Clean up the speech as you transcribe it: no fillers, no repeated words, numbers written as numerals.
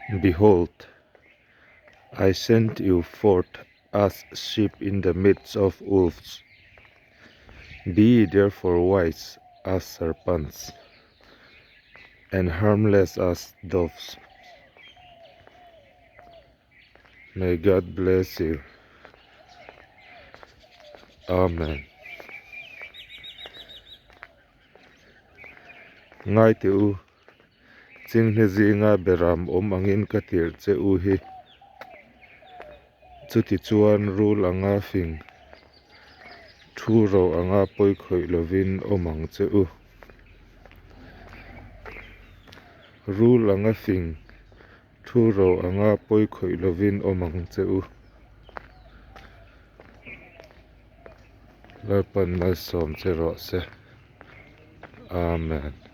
Behold, I send you forth as sheep in the midst of wolves. Be ye therefore wise as serpents, and harmless as doves. May God bless you. Amen. Ngai teh u, Chinghne zinga beram awm angin ka tirh che u hi. Chuti chuan rul anga fing, thu ro anga pawi khawih lovin awm ang che u. Rul anga fing, thu ro anga pawi khawih lovin awm ang che u. Lalpan malsawm che rawh se. Amen.